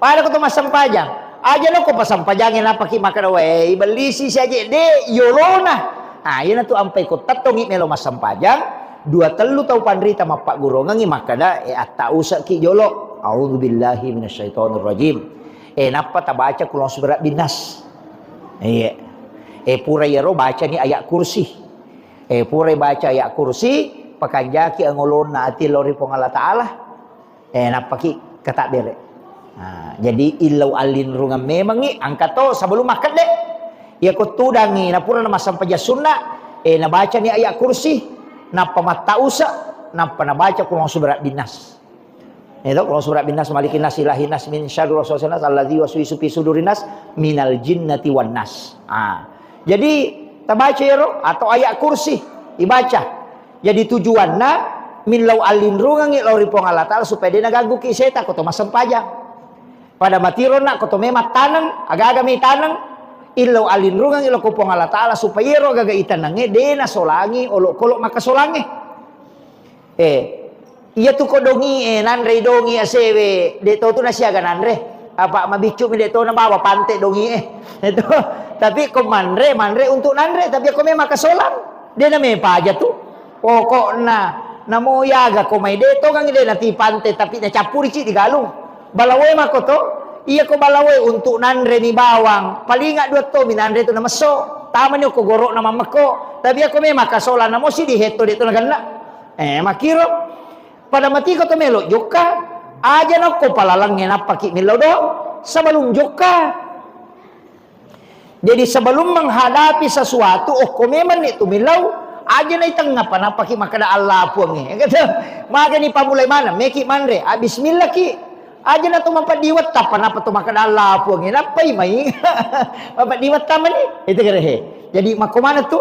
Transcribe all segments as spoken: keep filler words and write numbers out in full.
Pada ko to massempajang. Aja no ko pasempajangnge napaki makkeda, "Weh, ibellisi si aje de yolona." Ah, iyanatu ampai ko tettongi melo massempajang, dua tellu tau panrita mappaggurongengi makkeda, "Eh, atta usaki jolo." A'udzubillahi minasyaitonirrajim. Eh, nappa tabaca Qul a'udzu birabbin nas. Iya. Eh, pura iyaro bacani ayat kursi. Eh, purai baca ayat kursi, pakanjaki angolonna ati lao ri Puang Allah Ta'ala. Eh, nappaki katabbere. Nah, jadi illau allinrungeng memengngi, engka to sebelum makkedde. Iyako tudangngi, napura namassempajang sunna, eh, nabacani ayat kursi, nappa mattausa, nappa nabaca Qul a'udzu birabbin nas. Itu Qul a'udzu birabbin nas, malikin nas, ilahin nas, min syarril waswasil khannas, alladzi yuwaswisu fi sudurin nas, minal jinnati wan nas. Ah. Jadi tabaca ero atau ayat kursi dibaca. Jadi tujuanna millau allinrungengngi lao ri Puang Allah Ta'ala supaya de nagangguki setan ko to massempajang. Pada matironna ko to memang taneng, aga-aga mai taneng, illau allinrungengngi lao ko Puang Allah Ta'ala supaya ero aga-aga itanengnge de nasolangi olokolo makkasolangnge. Eh, iya tu ko dongi e, nanre dongi asewe, de to tu nasiaga nanre. Apa mabiccu mi de to nabawa pante dongi e. Itu. Tapi ko manre, manre untuk nanre, tapi ko memang kasolang, de na mepaja tu. Pokokna, namo yaga ko mai de to kan de nati pante, tapi nacappuri ci di galung. Balawoe mako to, iya ko balawoe untuk nanre mi bawang, palinga dua to mi nanre tu namesso. Tamani ko gorok na mammekko. Tapi ako memang kasolang namo si di hetto de to nagenna. Eh, makkiro pada matiko to melo jokka, aja nakko palalangnge nappaki millau doang sebelum jokka. Jadi sebelum menghadapi sesuatu, okko memang ni tu millau, aja na itengnga pa nappaki makkeda Allah puangnge. Gitu. Magani pamulai mana, meki manre, ah, bismillah ki. Aja na tu mapadiwetta pa nappa tu makkeda Allah puangnge. Nappai mai. Mapadiwetta mani. Itu kira he. Jadi makko mana tu?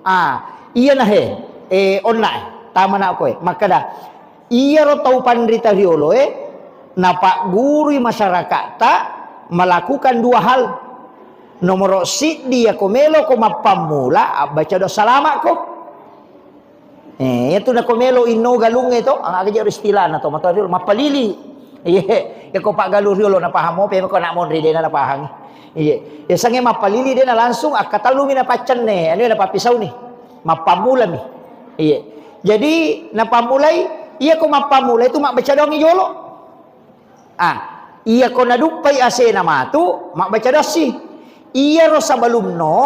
Ah, iya na he. Eh, onna eh. Tama na koe. Makkeda, iyaro tau panrita rioloe napaggurui masyaraka'ta melakukan dua hal. Nomoro siddi, yako melo ko mappammula, abbaca doa salama ko. Eh, iyatu nako melo inno galungnge to, aga je istilahna to, matoa riolo mappalili. Iye, yako paggalung riolo napahang mope, ko nak monri dena napahang. Iye, yasengnge mappalili dena langsung akkatallumi napaccenne, anu napappisauni. Mappammulami. Iye. Jadi napammulai, iya ko mappammulai tu mabbaca doangngi jolo. Ah, iya ko naduppai asena matu, mabbaca doassi. Iyaro sebelumno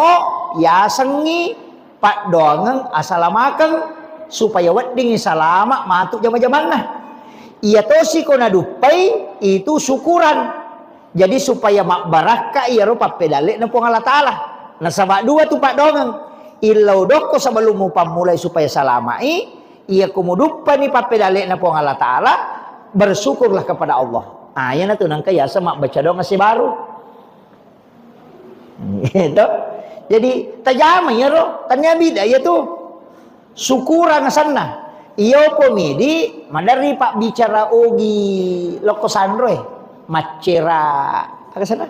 yasengngi paddoangeng asalamakeng supaya weddingngi salama matu jama-jamanna. Iya tosi ko naduppai itu syukuran. Jadi supaya mabbarakka iyaro pappedalle'na Puang Allah Ta'ala. Nasaba dua tu paddoangeng. Illau dokko sebelum mupammulai supaya salama'i, iya ko muduppani pappedalle'na Puang Allah Ta'ala, bersyukurlah kepada Allah. Ah, iyanatu nangka yaseng mabbaca doang ase baru. Gitu. Jadi tajama iyaro, tania bida iya tu. Syukurang asenna. Iyo po midi maderri pabbicara ogi lokko sanroe. Maccera, aga asenna?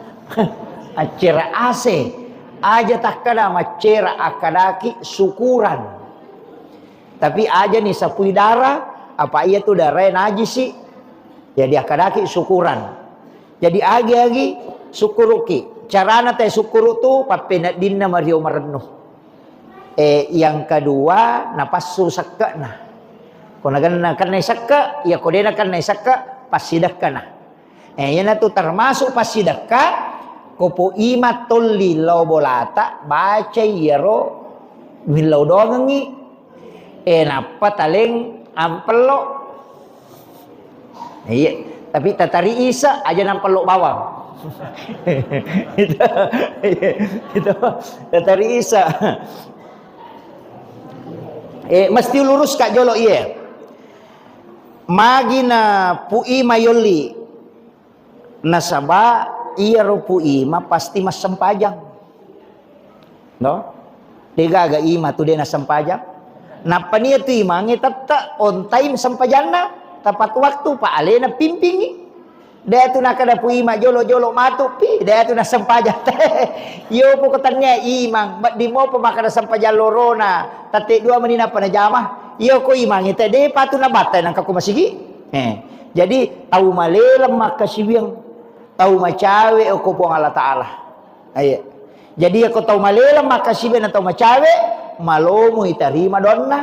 Maccera ase. Aja takkada maccera, akkadaki syukuran. Tapi aja ni sapui dara, apa iya tu darae najisi. Jadi akkadaki syukuran. Jadi agi-agi sukkuruki. Carana te sukkuru tu pappeneddinna mario marennu. Eh, yang kedua, napassu sekke'na. Ko nagenna kennai sekke, iya ko dena kennai sekke, passidekkana. Eh, iyanatu termasuk passidekka, ko po ima tolli lao bolata, bacai iyaro millau doangengngi. Eh, nappa taleng ampello. Iya, tapi tatari isa aja nampello bawang. Itu, itu, tatari isa. Eh, mesti lurus ka jolo iye. Magi na pui mayolli. Nasaba iyaro pu ima pasti massempajang. No? Degaga ima tu de nassempajang. Nappa nia tu imangnge tette on time sempajanna, tepat waktu, pa alena pimpingi. De tu nakada pu ima jolo-jolo matu pi, de tu nassempajang. Iyo poko tannia imang, bedding mopa makada sempajang lorona, tette dua meni nappa najama. Iyo ko imangnge te de patu nabatta nangka ko masigi. Eh, jadi tau maleleng makkasiwiang. Tau macawe okko Puang Allah Ta'ala. Aye. Jadi, yako tau maleleng makkasiwiang na tau macawe, malomo itarima doanna.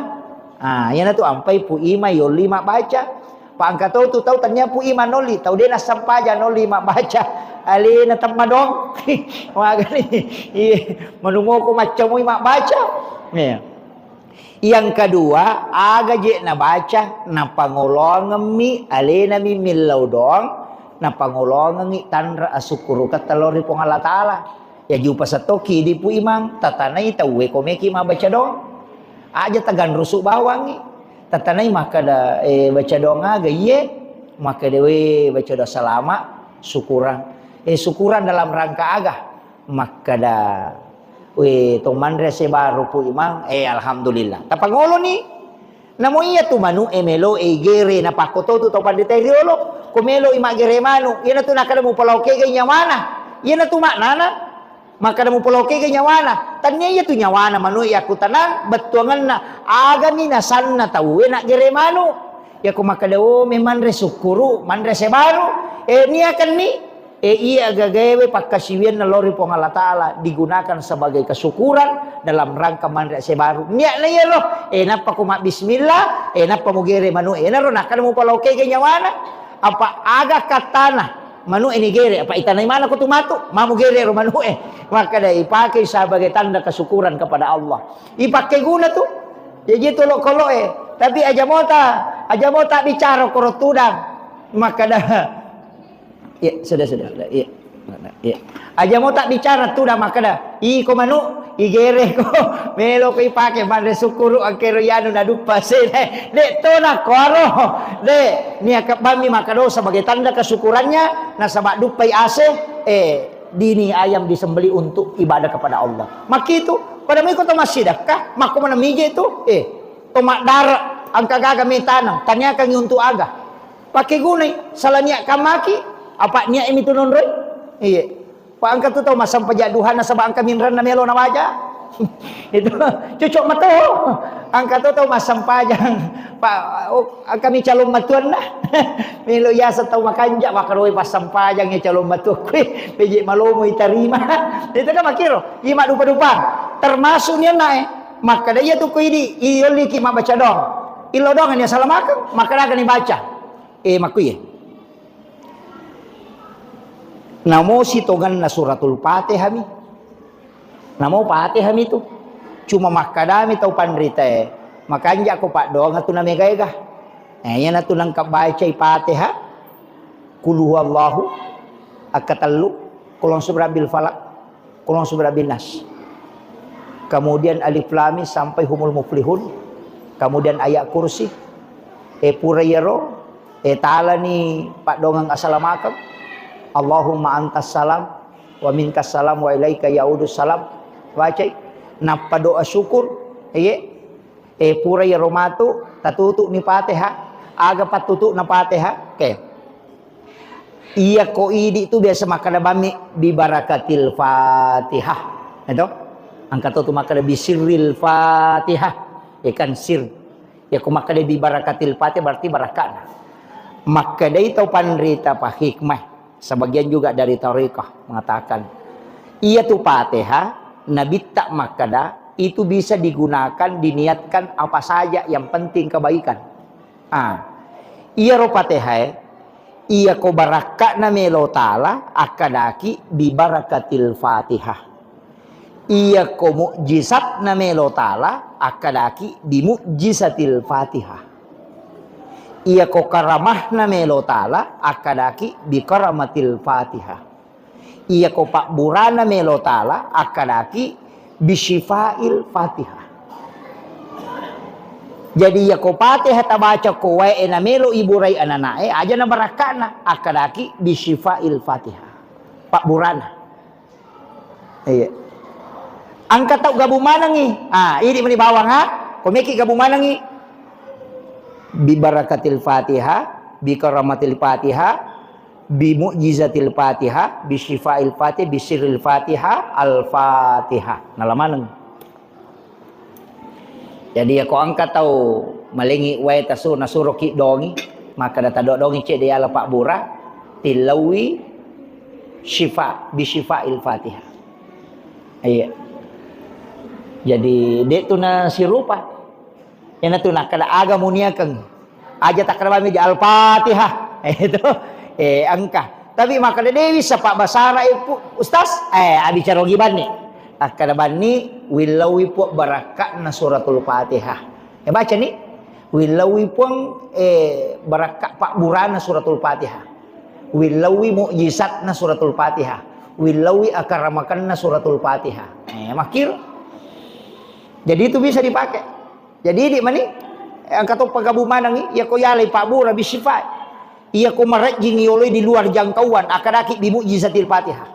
Ah, iyanatu ampai Pu Imang yolli mabbaca. Pa engka to tu tau tania Pu Imang nolli, tau de nassempajang nolli mabbaca. Alena temmadong. Magani. Iye, manumoko maccamoi mabbaca. Iya. Yang kedua, aga je nabaca, napangolongemmi, alenami millau doang, napangolongengi tanra asukkuruketta lao ri Puang Allah Ta'ala. Ya jupa settoki di Pu Imang, tatanai tauwe komeki mabaca doang. Aja taganrusu bawangi. Tatanai makkada, eh, baca doang aga, iye. Makkada, we, baca doang salama, syukuran. Eh, syukuran dalam rangka aga? Makkada, "We, to manre ase baru, Pu Imang?" Eh, alhamdulillah. Tapangoloni. Namo iya tu manu e melo e igere, napakko to tu tau panrita riolo. Ko melo i maggere manu, iyanatu nakkada mupalaokegai nyawana. Iyanatu maknana. Makkada mupalaokegai nyawana. Tania iya tu nyawana manu e yakkutanang, bettuangenna. Agami nasanna tauwe naggere manu. Yako makkada, "Oh, me manre sukkuru, manre ase baru." Eh, niakanni. Eh, iya gagaewe pakkasiwianna lao ri Puang Allah Ta'ala digunakan sebagai kesyukuran dalam rangka manre ase baru. Niatna iyaro, eh, nappa ko mabbismillah, eh, nappa mugere manu, eh, naro nakkada mupalaokegai nyawana. Apa aga kattana manu e nigere, apa itanai mana ko tu matu, mamugere ro manu e. Makkada ipake sebagai tanda kesyukuran kepada Allah. Ipake guna tu. Jadi tu lo kolo e. Tapi aja mota, aja mota bicara koro tudang. Makkada Iya, sudah, sudah, sudah. Iya. Iya. Aja mo tak bicara tu dah makkada. Iko manu, igere ko. Melo ko ipake manre sukkuru angkero yanu na duppa sene. Dek to na kuaro. Dek, niaka bammi makkada sebagai tanda kesyukurannya, nasaba duppai ase, eh, dini ayam disembelih untuk ibadah kepada Allah. Makkitu, pada mui ko to massidakka, makko mana mije tu, eh, to maddara, angka gaga metanang, taniakangi untuk aga. Pake gunai, sala niat kammaki, apa niat imi tu nonroi? Iya. Pa engka tu tau massempajang duha nasaba engka minrenna melo nawaja. Itu cocok mato. Engka tu tau massempajang. Pa, oh, engka mi calon matuanna. Melo yasa tau makanja, makaroi passempajang ya calon matua kui. Peje malomo itarima. Itu kan makiro. Ima dupa-dupa. Termasuk nianna e. Makkada iya tu ko idi, iyolliki mabbaca doang. Illo doang ni asalamakeng, makkada aga ni baca. Eh, makkuye. Namo sitongenna suratul Fatihah mi. Namo Fatihah mi tu. Cuma makkadami tau panritae, makanja ko paddoang tu namega-ega. Eh, iyanatu nengka bacai Fatihah, Qul huwallahu, akka tellu, Qul a'udzu birabbil falaq, Qul a'udzu birabbin nas. Kemudian Alif Lam Mim sampai Humul Muflihun. Kemudian ayat kursi. Eh, pura iyaro, eh, talani paddongeng asalamakeng. Allahumma antas salam wa minkas salam wa ilaika yaudus salam. Bacai. Nappa doa syukur. Iye. Eh, pura iyaro matu, tatutu'mi Fatihah. Aga pattutu'na Fatihah? Oke. Iya ko idi tu biasa makkada bammi bi barakatil Fatihah. Eto? Angka to tu makkada bi sirril Fatihah. Ya kan sir. Ya ko makkada bi barakatil Fatihah berarti barakana. Makkadai tau panrita pa hikmah. Sebagian juga dari tarekat mengatakan, iya tu Fatihah, Nabitta makkada, itu bisa digunakan, diniatkan apa saja yang penting kebaikan. Ah, iyaro Fatihah, iya ko barakka'na melo Taala, akkadaki bi barakatil Fatihah. Iya ko mukjizatna melo Taala, akkadaki bi mukjizatil Fatihah. Iya ko karamahna melo Taala, akkadaki bi karamatil Fatihah. Iya ko pabburana melo Taala, akkadaki bi syifail Fatihah. Jadi, iya ko Fatihah tabaca ko wae na melo iburai anana'e, aja na barakka'na, akkadaki bi syifail Fatihah. Pabburana. Iya. Engka tau gabung manengngi. Ah, idi meni bawang, ha? Ko meki gabung manengngi. Bi barakatil Fatihah, bi karamatil Fatihah, bi mu'jizatil Fatihah, bi syifail Fatihah, bi sirril Fatihah, Al-Fatihah. Nala maneng. Jadi, yako engka tau malengi wae tasu-, nasuro kiddongi, makkada tadodongi cedde yala pabbura, tillaui, Syifa, bi syifa'il Fatihah. Iya. Jadi, de' tu nasirupa. Iyana tu nakkeda aga muniakeng. Aja takkeda bami di Al-Fatihah. Itu. Eh, engka. Tapi makkeda dewi sapa basara ipu, Ustaz? Eh, abicara gibanni. Akkeda banni, willaui Puang barakka'na suratul Fatihah. Eh, baca ni. Willaui Puang, eh, barakka' pabburana suratul Fatihah. Willaui mukjizatna suratul Fatihah. Willaui akaramakenna suratul Fatihah. Eh, makkiro. Jadi itu bisa dipakai. Jadi di mani, eh, engka to pagabung manengi, iya ko yalai pabbura bisifai. Iya ko marejjing yoloi di luar jangkauan, akadaki bi mukjizatil Fatihah.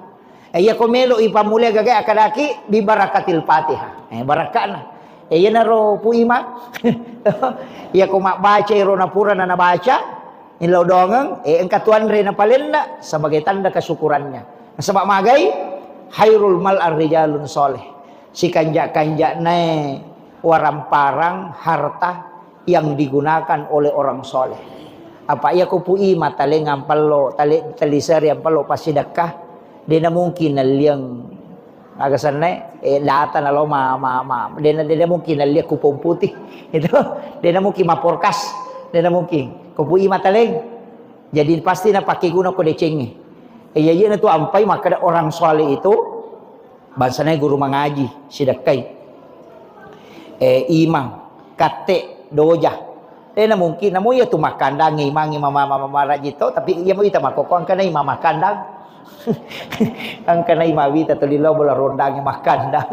Eh, iya ko melo i pammulai gaga akadaki bi barakatil Fatihah. Eh, barakka'na. Eh, iyanaro Pu Imang. Iya ko mabbaca iro napura na nabaca, illau doangeng, eh, engka tuanre napalenna sebagai tanda kesyukurannya. Nasaba magai, khairul mal ar-rijalun soleh. Sikanja-kanjanae waramparang harta yang digunakan oleh orang soleh. Apa iya ko Pu Imang taleng ampallo, tale-, taliseri ampallo passidekka, dena mungkin nalliang aga sennae, eh, data nalo ma, ma, ma, dena, dena mungkin nalliang kupon putih. Itu, dena mungkin maporkas, dena mungkin. Ko Pu Imang taleng. Jadi pasti napake guna ko decengnge. Eh, iya, iya, na tu ampai makkeda orang soleh itu Bangsana guru mangaji, sidekkai. Eh, imang, katte, doja. Eh, na mungkin, namo iya tu makkandang, imang, imang, mama, mama, maraji to, tapi iya mo ita makkokko, angkana imang makkandang. Angkana imang wita tuli lao bola rondang makkandang.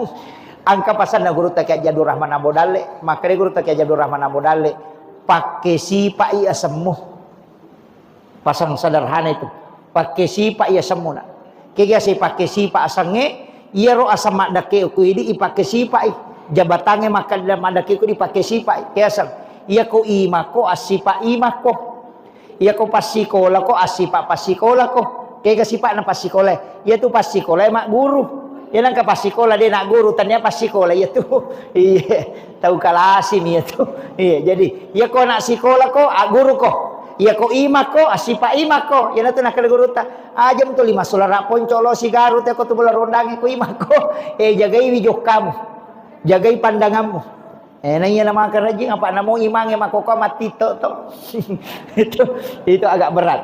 Angka pasanna guru ta Kiai Haji Abdul Rahman Ambo Dalle, makkeda guru ta Kiai Haji Abdul Rahman Ambo Dalle, pakke sipai asemmu. Pasang sederhana itu. Pakke sipa iya semmuna. Kega si pakke sipa asengnge, iyaro aseng maddekke ku idi ipakke sipa i. Jabatangnge makkeda maddekke ku idi pakke sipa i. Ke aseng. Iya ko imako assipa imako. Iya ko passikola ko assipa passikola ko. Kega sipa'na passikola. Iya tu passikola magguru. Iya nangka passikola de na guru tania passikola iya tu. Iya. Tau kalasi mi iya tu. Iya, jadi, iya ko anak sikola ko, a, guru ko. Iya ko ima ko, a, sipa ima ko. Iya natu nakkeda gurutta, "Aja mutoli massulara ponco lo sigaru te ko tu bola rondangnge ko ima ko." Eh, jagaiwi jokkamu. Jagai pandanganmu. Eh, na iya na makarajing apa namo imangnge makkokko mattitto to. Itu, itu agak berat.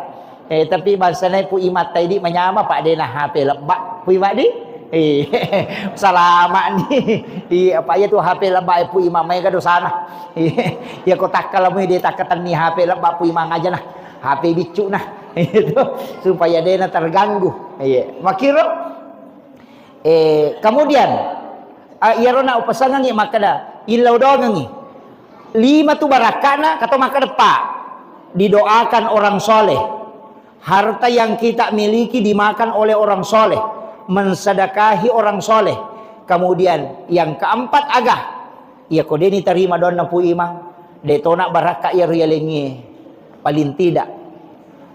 Eh, tapi bangsana Pu Imang ta idi manyama, Pak, de na H P lebba, Pu Imang di. Eh, salama ni. Iya, apa iya tu H P lebba Pu Imang maega dosana. Iya, iya ko takkala mui de takkatenni H P lebba Pu Imang aja nah. H P biccu nah. Itu supaya de na terganggu. Iya, makkiro. Eh, kemudian, ah, iyaro na upasangengi makkeda, illau doangengi. Lima tu barakkana, kato makkeda, Pak, didoakan orang soleh. Harta yang kita miliki dimakan oleh orang soleh, mensedekahi orang soleh. Kemudian yang keempat aga, iya ko deni tarima doanna Pu Imang, de tona barakka iya rialengie. Paling tidak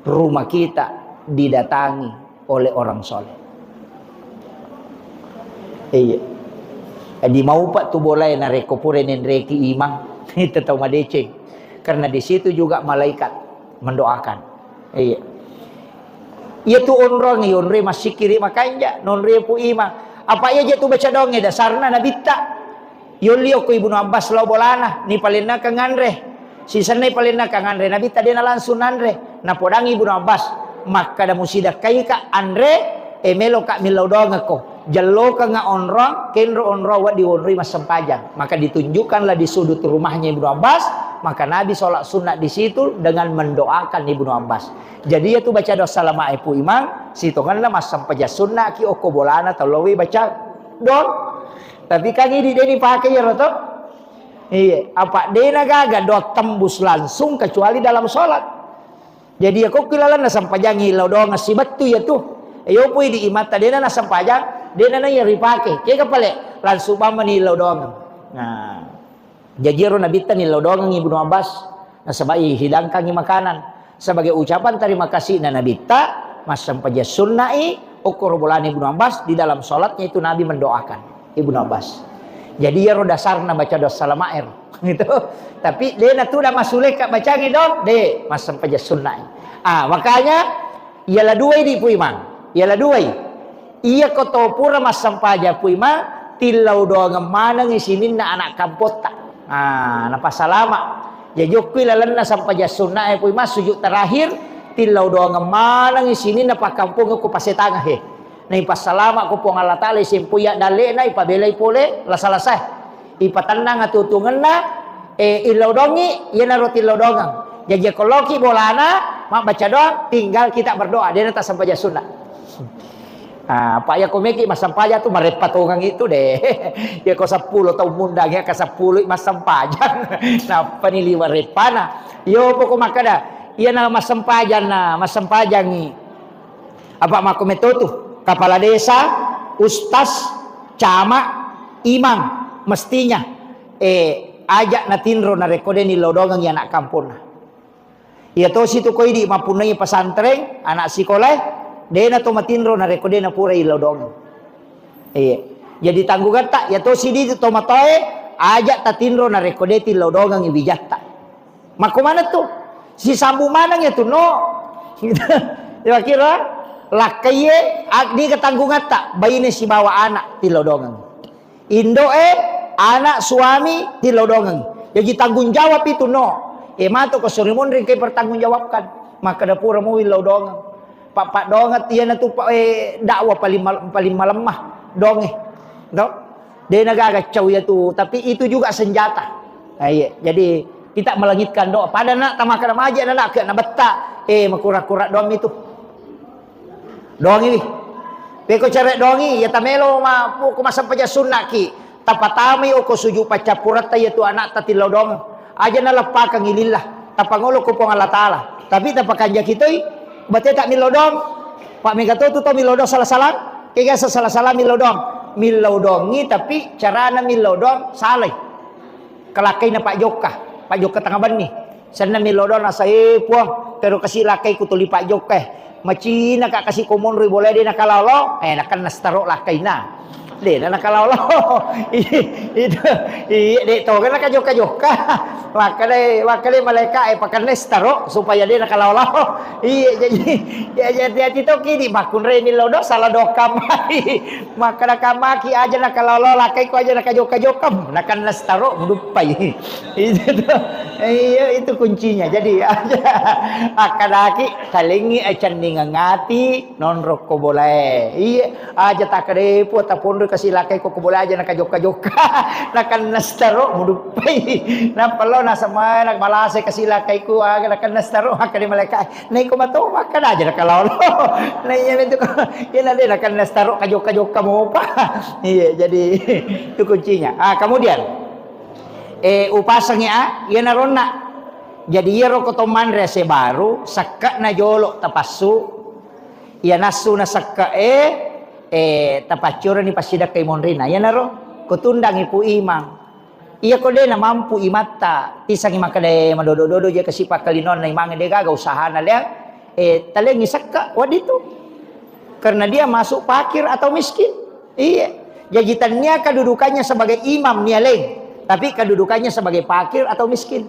rumah kita didatangi oleh orang soleh. Iya. Jadi maupa tu bolae narekko pura nenreki imang, itu tau madeceng. Karena di situ juga malaikat mendoakan. Iya. Iya tu onrong, iya onroi massikiri makanja, nonroi Pu Imang. Apa iya je tu baca doangnge dasarna nabitta. Yolli okko Ibnu Abbas lao bolana, nipalennakang anre. Sisenna ipalennakang anre, nabitta dena langsung nanre. Napodangi Ibnu Abbas, makkada musidakkaika anre, e meloka millau doangekko. Jellokenga onrong, kenro onrong wedding onroi massempajang. Maka ditunjukkanlah di sudut rumahnya Ibnu Abbas, maka Nabi sholat sunnah di situ dengan mendoakan Ibnu Abbas. Jadi iya tu baca doa salama e Pu Imang, sitongenna massempajang sunnah ki okko bolana tau lowei baca doang. Tapi kan idi deni pake iyaro to. Iya, apa dena gaga doa tembus langsung kecuali dalam sholat. Jadi iya kokki lalenna sempajangi lao doang sibettu iya tu. Iyo pui di imatta dena na sempajang, dena na iya ripake. Kega pale langsung bamani lao doang. Nah. Jaji iyaro nabitta nillau doangengngi Ibnu Abbas, nasaba ihidangkangngi makanan. Sebagai ucapan terima kasihna nabitta, massempajang sunna'i, okkoro bolana Ibnu Abbas, di dalam sholatnya itu Nabi mendoakan Ibnu Abbas. Jadi iyaro dasarna baca doa salama ero. Gitu. Tapi de natu da masuleka bacangi dong, de massempajang sunna'i. Ah, makanya, iyalah dua idi Pu Imang. Yala duai, iyako to pura massempajang Puima, tillau doangeng manengngi sininna anak kampotta. Ah, napasalama. Jaji okkui lalenna sempajang sunna e Puima, sujud terakhir, tillau doangeng manengngi sininna pakkampong ko pasetangeng he. Naipassalama ko Puang Allah Taala, isempoi addalle'na, ipabelai pole lasa-lasae. Ipatennang atutungenna, eh, illau dongi, iyanaro tillau dongeng. Jaji ko loki bolana, mabbaca doang, tinggal kita berdoa, dena tassempajang sunna. Ah, apa ya ko meki massempajang tu mareppa tongeng itu deh. Ya ko seppulo tau mundang ya ke seppulo massempajang. Nappani liwa reppana. Yo poko makkeda, iyana massempajang na, massempajangi. Apa makko metotu, kepala desa, ustaz, camat, imam, mestinya, eh, aja natinro narekko de nillau dongeng anak kamponna. Iya tosi tu ko idi mappunnai pesantren, anak sikolae, dena to matinro narekko de napura illau dongeng. Iya. Jadi tanggungetta, iya tosi di to matoe, aja tatinro narekko de tillau dongeng wijatta. Makko maneng tu? Sisambung maneng ya tu, no. Gitu. Ya kira, lakkaiye, ag-, di ketanggungatta, baine sibawa anak, tillau dongeng. Indo'e, anak, suami, tillau dongeng. Jadi tanggung jawab itu, no. E, mato ko suri monri engkai pertanggungjawabkan. Makkeda pura mu illau dongeng. Pak, pak dongeng, iyana tu, Pak, eh, dakwah paling mal-, paling malemma. Donge. To? De nagaga cau iya tu, tapi itu juga senjata. Nah, iya. Jadi, kita melangitkan doa. Pada nak, tamakkeda maje na nak, na betta. Eh, makura-kura doang itu. Doangi wi. Peko cere doangi, ya tamelo ma, pu-, ko massempajang sunna ki. Tapatamai oko sujud paccappuratta iya tu anakta tillau doang. Aja naleppakang ilillah. Tapangolo ko Puang Allah Taala. Tapi tapakanjaki toi, bateta millau doang. Pak mega to tu to millau doang salah-salah. Kega salah-salah millau doang. Millau doangi tapi carana millau doang salai. Kalakkaina Pak Jokka, Pak Jokka Tengah Benni. Senna millau doang nasa, eh, Puang, tero kasi lakkai ku tuli Pak Jokka, eh. Macina ka kasi ko monroi bola de nakalalo, eh, nakenna setaro lakkaina. De na nakalalo. Itu, iya, de to kan nakajokka-jokka. Makkeda, makkeda malaika, eh, pakenna setaro supaya de nakalalo. Iya, jadi, ya, jadi hati-hati to ki di makkunrai millau doang salah doang kamari. Makkeda kamaki aja nakalalo, lakkai ko aja nakajokka-jokka, nakenna setaro muduppai. Itu tuh. Iya, itu kuncinya. Jadi aja akkadaki talengi acenningeng ati nonrokko bolae. Iya, aja takkeda pu taponro kasi lakkai ko, ko bolae aja nakajokka-jokka. Nakenna setaro muduppai. Nappa lo nasama malase kasi lakkai ku aga nakenna setaro makkeda malaika. Naiko mato makkeda aja nakalalo. Nah, iya itu. Iya na de nakenna setaro kajokka-jokka mopa. Iya, jadi itu kuncinya. Ah, kemudian, eh, upasangi a, iya naronna. Jadi iya roko to manre ase baru, sekka'na jolo tapassu. Iya nassu na sekka e, eh, tapaccurani passidakkai monrina. Iya naro, kutundangi Pu Imang. Iya ko de namampu imatta, tisangi makkeda, eh, madodo-dodo je kasi pakkalinonna imangnge de gaga usahana lea, eh, talengi sekka, wadditu. Karena dia masuk fakir atau miskin. Iya. Jadi tania kedudukannya sebagai imam nia leng, tapi kedudukannya sebagai fakir atau miskin.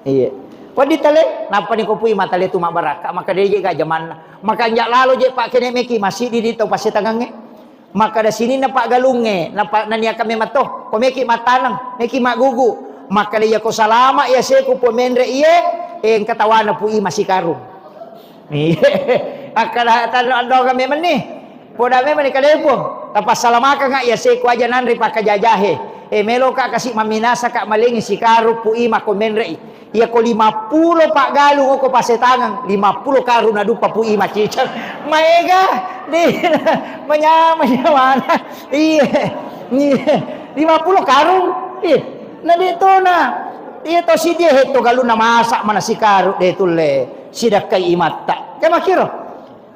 Iya. Waddi tale, nappa ni ko Pu Imang tale tu mabbarakka, maka de je ga jamanna. Maka anjak lalo je pak kene meki masih di, di tau pasitangangnge. Makkeda sininna paggalungnge, napa-, naniakang memang to, ko meki mattaneng, meki maggugu. Makkeda iya ko salama iya seku po menre iye, eh, engka tawana Pu Imang sikarung. Iya. Akkeda tanno andonga memang ni. Poda memang ni kalepo. Tapassalamakanga iya seku aja nanre pakkajajahe. Eh, meloka kasi maminasa ka malengi sikarung Pu Imang ko menre i. Iya ko lima pulo paggalung oko pasetangeng, lima pulo karung naduppa Pu Imang ciceng. Maega, de, manyameng nyawana. Iya, iya. Lima pulo karung. Iya. Na de tona. Iya to sidie hetto galunna masa mana sikarung de tulle sidakkai imatta. Jamakiro.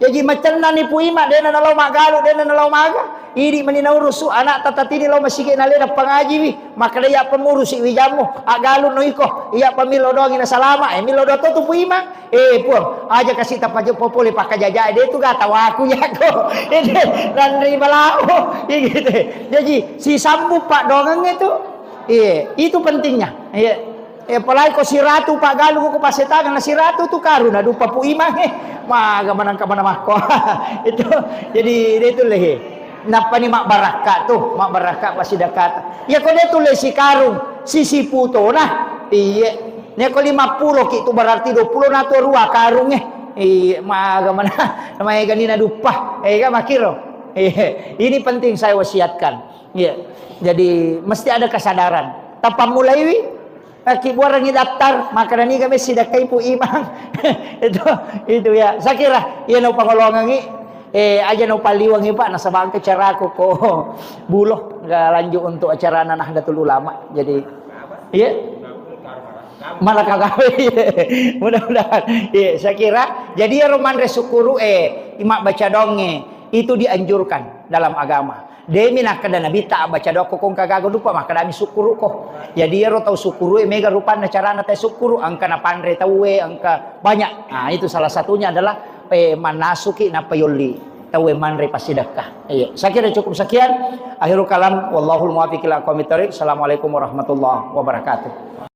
Jaji macennani Pu Imang, dena nalao maggalu, dena nalao maga. Idi mani naurusu anakta tatini lao masigi nalena pangajiwi. Makkeda iya pengurusi wijammu, aggalu no iko. Iya pamillo doangi na salama. Eh, millo doang to tu Pu Imang. Eh, Puang, aja kasi tapaje popole pakkajajae de tu gatawaku yako. Ede nanri balao. Iya gitu. Jaji sisambung pak doangengnge tu. Iya, itu pentingnya. Iya. Eh, apalagi ko siratu paggalung ko pasetangan, na siratu tu karung, na duppa Pu Imang, eh. Maga manangka mana makko. Itu, jadi, de' tulle, eh. Nappani mabbarakka tu, mabbarakka pasidakata. Iya ko de' tulle sikarung, sisipu tona. Iye. Nia ko lima pulo ki tu berarti dua pulo na tu rua karung, eh. Iye, maga mana, namanya gani na duppa. Eh, kan makkiro. Iye. Ini penting saya wasiatkan. Iya. Jadi, mesti ada kesadaran. Tappa mulaiwi, eh, ki buarangi daftar, makkeda niga messi dakkai Pu Imang. Itu, itu ya. Saya kira, iya no pangolongangi, eh, aja no paliwangi, Pak, nasaba engka caraku ko bulo, nggak lanjut untuk acara Nahdlatul Ulama. Jadi, iya. Mana kagawe, iya. Mudah-mudahan. Iya, saya kira, jadi ya manre sukkuru, eh, ima baca donge, itu dianjurkan dalam agama. Demi nakkeda Nabitta, abbaca doa ko engka gaga duppa, makkedami sukkuruko. Jadi iyaro tau sukkuru e mega rupanna carana tau sukkuru, engka napanre tauwe, engka banyak. Nah, itu salah satunya adalah, eh, mannasuki nappa yolli tauwe manre passidekka. Iya, saya kira cukup sekian. Akhirul kalam, wallahul muwaffiq ila aqwamit thariq. Assalamualaikum warahmatullahi wabarakatuh.